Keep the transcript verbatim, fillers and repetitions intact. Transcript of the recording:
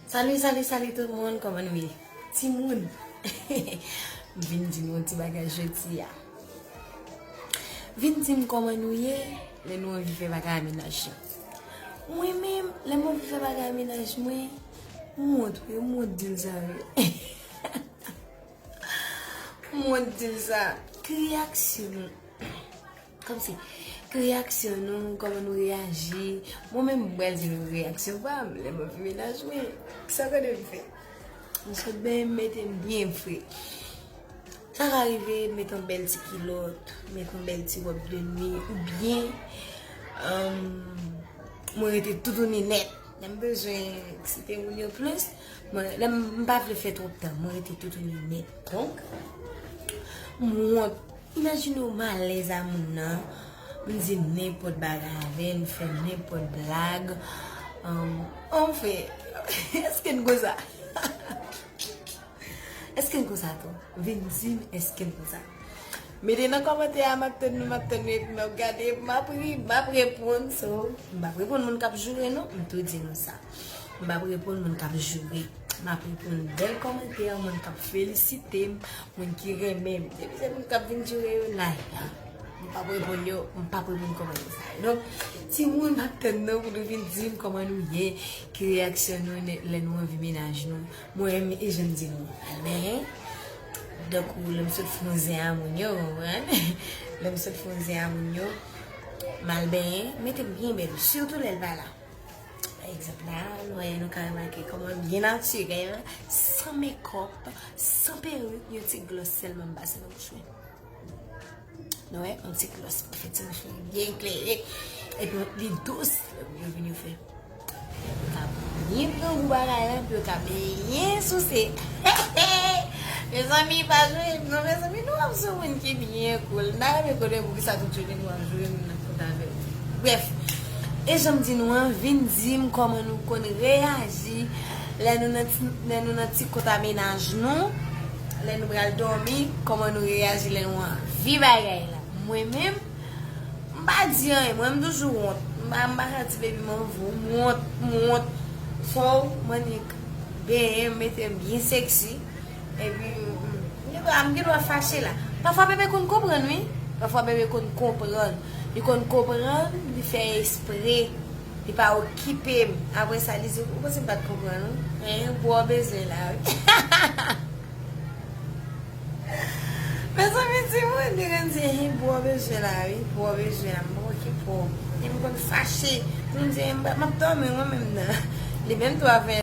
Salut, salut, salut tout moun, kòman nou ye? Timoun, m vin di nou yon ti bagay jodi a. Vin di m kòman nou ye lè nou anvi fè bagay a menaj yo. Mwen menm, lè m anvi fè bagay a menaj mwen, m wont wi, m wont di l sa wi. M wont di l sa. Ki reyaksyon nou? Kòmsi, ki reyaksyon nou, kòman nou reyaji? Mwen menm, m pral di nou reyaksyon pa m lè m anvi menaj mwen. Sa w konnen m fè? M sot benyen, m mete m byen fre. Sa ka rive, m met yon bèl ti kilòt, met yon bèl ti wòb de nwi, oubyen, um, mwen rete toutouni nèt. Lè m bezwen eksite moun yo plis, mwen, lè m, m pa vle fè twòp tan, mwen rete toutouni nèt. Donk, m wont. Imajine w malèz a moun nan, m di nenpòt bagay avè l, m fè nenpòt blag. Um, anfen, èske n konsa? Èske n konsa tou? Vin di m, èske n konsa? Mete nan kòmantè a, m ap tann nou, m ap tann nou, epi m ap gade, m ap ri, m ap reponn. So, m p ap reponn moun k ap joure non, m tou di nou sa. M p ap reponn moun k ap joure. M ap reponn bèl kòmantè, moun k ap felisite m, moun ki renmen m. Depi se moun k ap vin joure yo, like. M p ap reponn yo, m p ap reponn kòmantè sa yo. Donk, timoun, m ap tann nou pou nou vin di m kòman nou ye, ki reyaksyon nou ne- lè nou anvi menaj nou. Mwen menm, e jan m di nou, al benyen. Donk, lè m sot fè yon zen a moun yo, w konprann? Lè m sot fè yon zen a moun yo, m al benyen, mete m byen bèl, sitou lè l pa la. Pa egzanp la, nou wè, nou ka remake kòman byen natirèl, san mekòp, san perik, yon ti glòs sèlman m pase nan bouch mwen. Nou wè, yon ti glòs pou fè ti bouch mwen byen klere. Epi li dous, lè moun yo vin yo fè. Yo ka byen pran gou bagay la, epi yo ka byen souse. Mezanmi, pa joure m non, mezanmi, nou ap sou moun ki byen cool. M ta renmen konnen poukisa tout jounen nou ap joure moun nan kont avè w. Brèf, e jan m di nou an, vin di m kòman nou konn reyaji lè nou nan ti, lè nou nan ti kont a menaj nou, lè nou pral dòmi, kòman nou reyaji lè nou anvi bagay la. Mwen menm, m pa di anyen, mwen m toujou wont. M pa, m pa ka di baby m anvi w, m wont, m wont. So, m annik benyen, m mete m byen sexy. Epi, m, m, m gen dwa, m gen dwa fache la. Pafwa bebe konn konprann, wi. Pafwa bebe konn konprann. Li konn konprann, li fè espre. Li pa okipe m. Apre sa, li di, ou panse m pa t konprann, wi? Hein, bwè w bezwen la, wi. Mezanmi, timoun, li konn di, hein, bwè w bezwen la, wi. Bwè w bezwen la, m pa okipe w. E m konn fache. Pou m di, m ap dòmi, mwen menm nan. Li menm tou avè